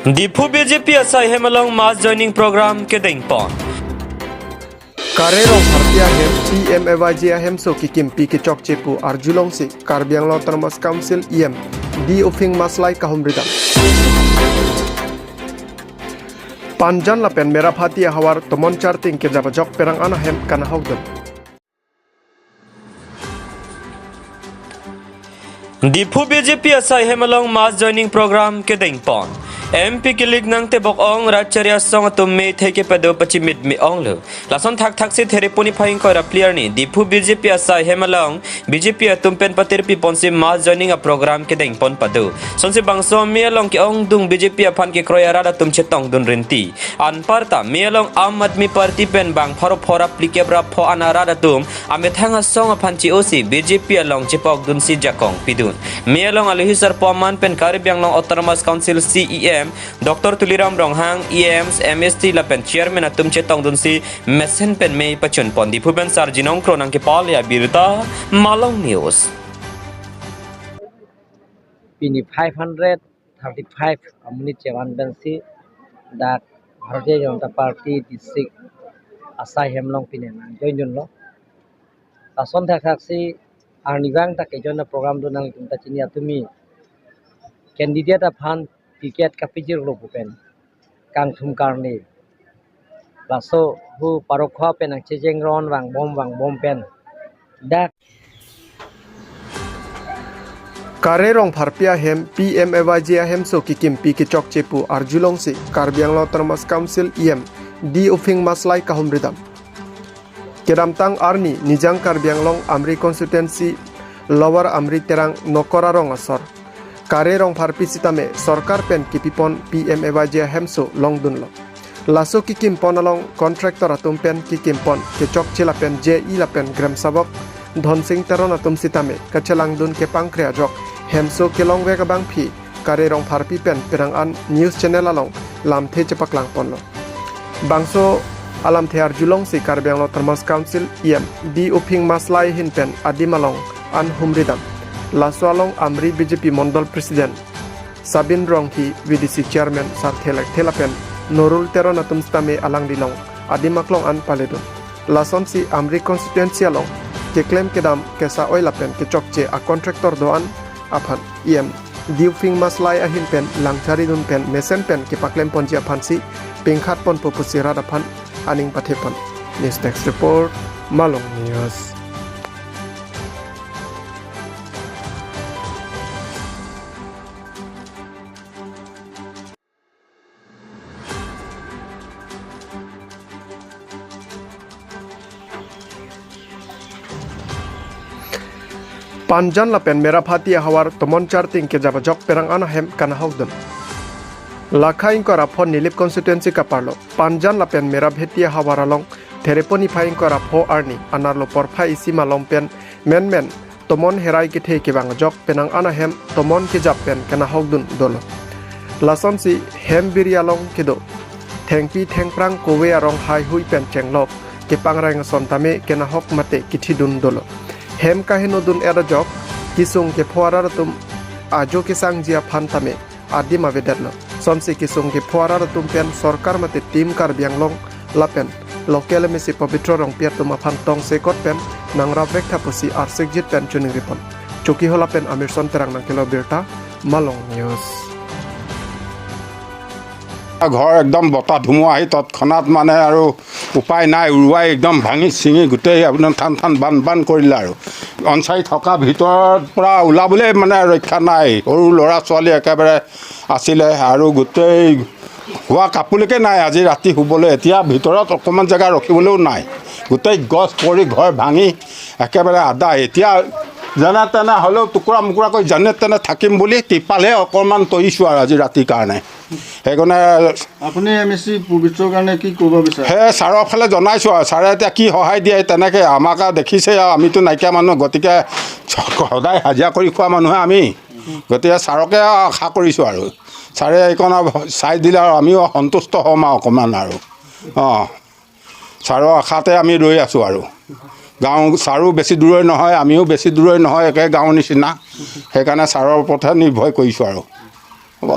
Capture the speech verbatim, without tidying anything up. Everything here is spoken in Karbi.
Diphu B J P asai hem along mass joining program kedengpon. Kare Rongpharpi ahem P M A Y G ahemso kekimpi kechokche pu arjulongsi Karbi Anglong Autonomous Council E M D Uphing Maslai kahumridam. Panjan lapen Meraphathi ahavar tomon charting kejap ajok pherang an ahem kanahokdun. Diphu B J P asai hem along mass joining program kedengpon. M P kilik nangtebok ong rat chari asong atum me theke pado pachimit me onglo. Lason thakthaksi Thereponi phai ingkoi ra phli arni Diphu B J P asai hem along B J P atum pen patirpiponsi mass joining a program kedengpon pado. Sonsi bangso me along ke-ongdung B J P aphan kekroi arat atum chetongdun rinti. Anparta me along Aam Aadmi Party pen bang pharo phor ra phlikep ra pho an arat atum amethang asong aphan che-osi B J P along chepokdunsi jakong pidun. Me along alohi sarpo aman pen Karbi Anglong Autonomous Council C E M Doctor Tuliram Ronghang, E Ms, M S T lapen chairman atum chetongdunsi mesen pen me pachunpon. Diphu pen Sarjinong Kro nangkepale abirta, Malong News. Pini five hundred thirty-five amonit chevan pensi dak Bharatiya Janata Party district asai hem along pini nangjoindunlo. Lason thakthaksi arnivang ta kejoin a program do nangtum ta chini atumi candidate aphan ticket kapijirlo pu pen kangthum karni. Laso hu parokho pen nangchejeng ron vangbom vangbom pen dak Kare Rongpharpi ahem P M A Y G ahemso kekimpi kechokche pu arjulongsi Karbi Anglong Autonomous Council E M D Uphing Maslai kahumridam. Kedamtang arni Nijang Karbi Anglong Amri Constituency Lower Amri Terang Nokora Rong asor Kare Rongpharpi sitame sorkar pen kepipon P M A Y G ahemso longdunlo. Laso kekimpon along contractor atum pen kekimpon kechokche lapen J E lapen Grem Sabok Dhonsing Teron atum sitame kachelangdun kepangkre ajok hemso kelongvek abangphi Kare Rongpharpi pen pherang an news channel along lamthe chepaklangponlo. Bangso alamthe arjulongsi Karbi Anglong Autonomous Council E M D Uphing Maslai ahin pen adim along an humridam. Laso along Amri B J P Mondol President Sabin Ronghi, V D C Chairman Sarthe Lekthe lapen Norul Teron atum sitame alanglilong adim aklong an paledun. Lasonsi Amri Constituency along keklem kedam kesa-oi lapen kechokche a contractor do-an aphan E M D Uphing Maslai ahin pen langcharidun pen mesen pen kepaklemponji aphansi pingkhatponpo pusi rat aphan aning pathepon. News Desk Report, Malong News. Panjan lapen Meraphathi ahavar tomon charting kejap ajok pherang an ahem kanahokdun. Lakha ingkoi ra pho Nilip constituency kaparlo Panjan lapen Meraphathi ahavar along Thereponi phai ingkoi ra pho arni anerlo porphai isi malom pen menmen tomon herai kethe kevang ajok pherang an ahem tomon kejap pen kanahokdun dolo. Lasonsi hem biri along kedo thengpi thengphrang kove arong haihui pen chenglok kepangreng ason tame kanahok mate kithidun dolo. Hem kahenodun-et ajok kesung kepho arat atum ajo kesangji aphan tame adim avedetlo. Sonsi kesung kepho arat atum pen sorkar mate Team Karbi Anglong lapen local M A C Pobitro Rongpi atum aphan tongsekot pen nangrapvektha pusi arsikjit pen chuningripon. Chokihola pen Amirson Terang nangkelo birta, Malong News. ঘৰ একদম বতাহ ধুমুহা আহি তৎক্ষণাত মানে আৰু উপায় নাই, উৰুৱাই একদম ভাঙি চিঙি গোটেই আপোনাৰ থান থান বান বান কৰিলে আৰু। অনচাৰি থকা ভিতৰত পৰা ওলাবলৈ মানে ৰক্ষা নাই, সৰু ল'ৰা ছোৱালী একেবাৰে আছিলে আৰু গোটেই শোৱা কাপোৰলৈকে নাই আজি ৰাতি শুবলৈ। এতিয়া ভিতৰত অকণমান জেগা ৰখিবলৈও নাই, গোটেই গছ পৰি ঘৰ ভাঙি একেবাৰে আধা। এতিয়া যেনে তেনে হ'লেও টুকুৰা মুকুৰাকৈ যেনে তেনে থাকিম বুলি টিপালহে অকণমান তৰিছোঁ আৰু আজি ৰাতিৰ কাৰণে। সেইকাৰণে আপুনি এম এ চি পবিত্ৰৰ কাৰণে কি ক'ব বিচাৰে? সেই ছাৰৰ ফালে জনাইছোঁ আৰু ছাৰে এতিয়া কি সহায় দিয়ে তেনেকৈ আমাক আৰু দেখিছে আৰু আমিতো নাইকিয়া মানুহ, গতিকে সদায় হাজিৰা কৰি খোৱা মানুহে আমি, গতিকে ছাৰকে আৰু আশা কৰিছোঁ আৰু ছাৰে এইকণ আৰু চাই দিলে আৰু আমিও সন্তুষ্ট হ'ম আৰু অকণমান আৰু। ছাৰৰ আশাতে আমি ৰৈ আছোঁ আৰু। গাঁও ছাৰো বেছি দূৰৈ নহয়, আমিও বেছি দূৰৈ নহয়, একে গাঁৱৰ নিচিনা। সেইকাৰণে ছাৰৰ ওপৰতহে নিৰ্ভৰ কৰিছোঁ আৰু। হ'ব।